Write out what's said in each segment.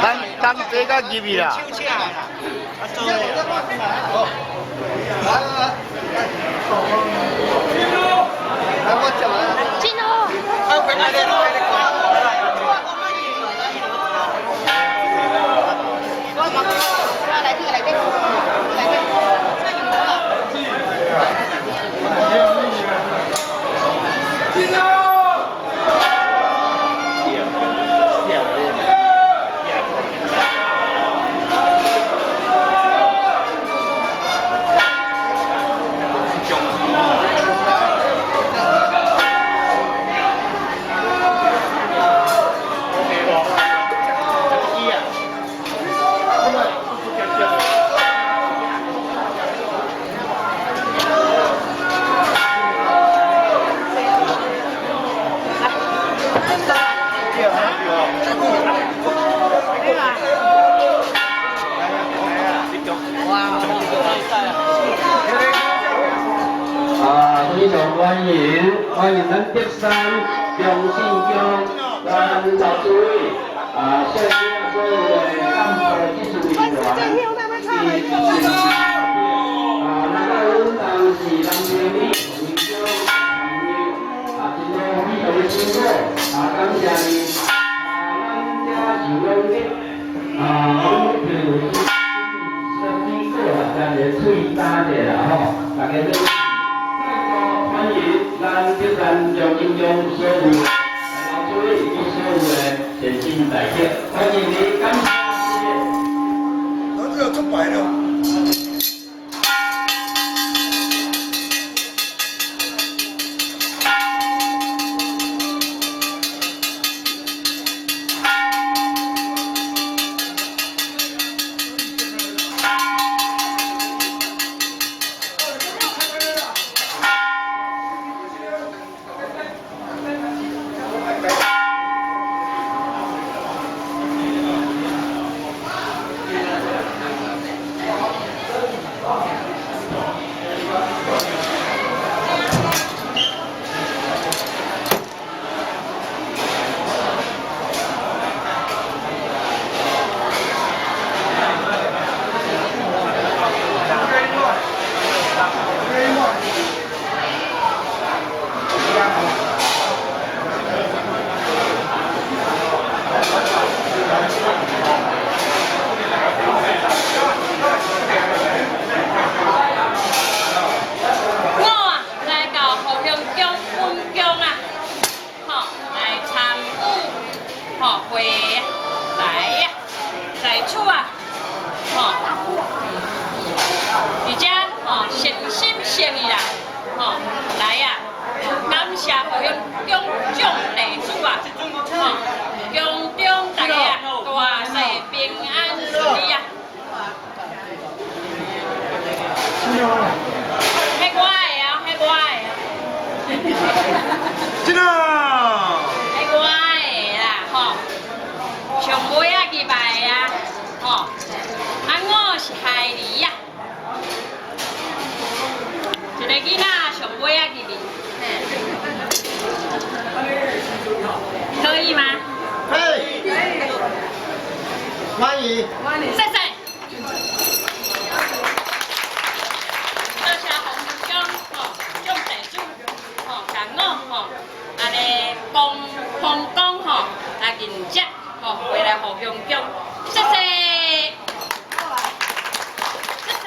咱当这个入去啦。来来来，来我接来。进哦。非常歡迎，歡迎咱德山中信鄉咱老主委啊，率領所有的幹部技術人員，以及啊，那個阮當時人經理黃英章啊，真正非常的辛苦啊，感謝伊啊，咱這是阮的啊，阮譬如是水果啦，加一個喙焦者啦吼，大家都。歡迎咱德山中信鄉所有老主委以及所有的善心大客，歡迎你，感謝。咱這個出牌了。我啊，來到和香宮分宮啊，吼，來參與吼會來啊，在厝啊，吼，而且吼誠心誠意啦，吼來啊，感謝和香宮眾地主啊，吼，宮中大家啊，大細平安順利啊。彼我的啊，彼我的啊。進來。彼我的啦，吼，上尾仔入來啊，吼，啊我是孩兒啊，一個囡仔上尾仔入去，可以嗎？可以。歡迎。謝謝。多謝洪江吼，眾地主吼，共我吼，按呢講風光吼，來迎接吼，回來和香宮，謝謝，謝謝。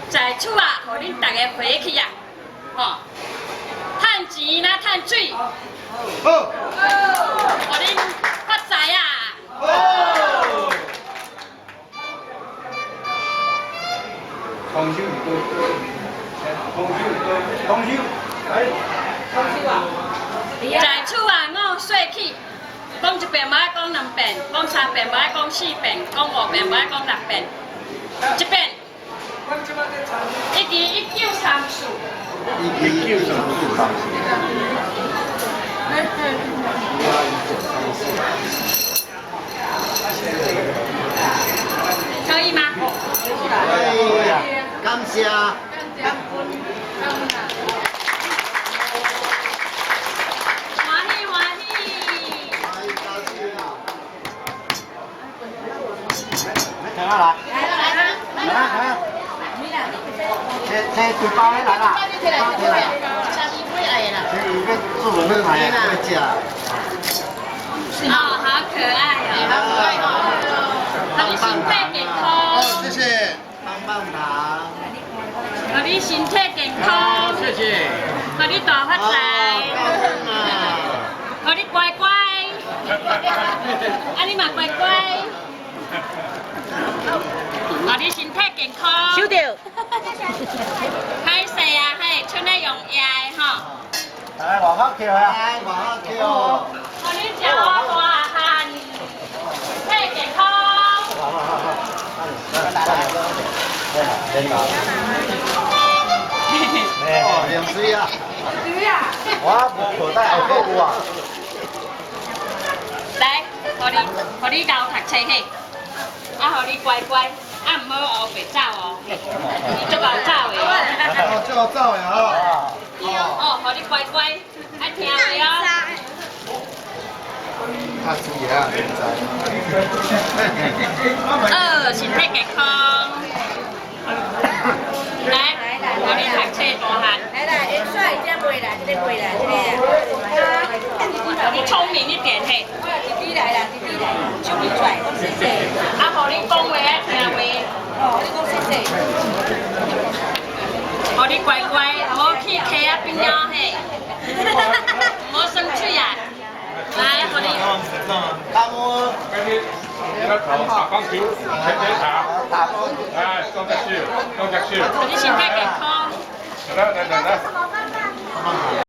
在厝啊，予恁大家回去啊，吼，趁錢若趁水，好。予恁發財啊！好。紅酒多，紅酒多，紅酒，來。在厝啊，我說起，講一遍無愛講兩遍，講三遍無愛講四遍，講五遍無愛講六遍，一遍。一支1934。1934。可以嗎？可以，感謝。歡停下來。來來。這這對包來啦。包來。這伊要做要買要食。哦，好可愛哦！予你身體健康。哦，謝謝。棒棒糖。予你身體健康。謝謝。予你大發財。予你乖乖。啊，你嘛乖乖。予你身體健康。收到。歹勢啊，嘿，出來用壓的吼。來，外口叫啊！來，外口叫。予你食偌大漢，身體健康。好好好好。來來來。哦，涼水啊！我無口袋後閣有啊。來，予你，予你𠢕讀冊嘿，啊，予你乖乖，啊，毋好烏白走哦，你足𠢕走的。哦，足𠢕走的吼。哦，予你乖乖，愛聽話哦。較注意啊，現在。身體健康。來，予你讀冊大漢。來來，會帥這袂啦，這個袂啦，這個。你聰明一點嘿。弟弟來啦，弟弟來，手提出來，講謝謝。啊，予你講話愛聽話。哦，你講謝謝。予你乖乖，毋好去溪仔邊仔嘿，毋好耍喙啊。來，予你。大摩。打棒球，前前打。打波。哎，雙隻手，雙隻手。予你身體健康。來來來來。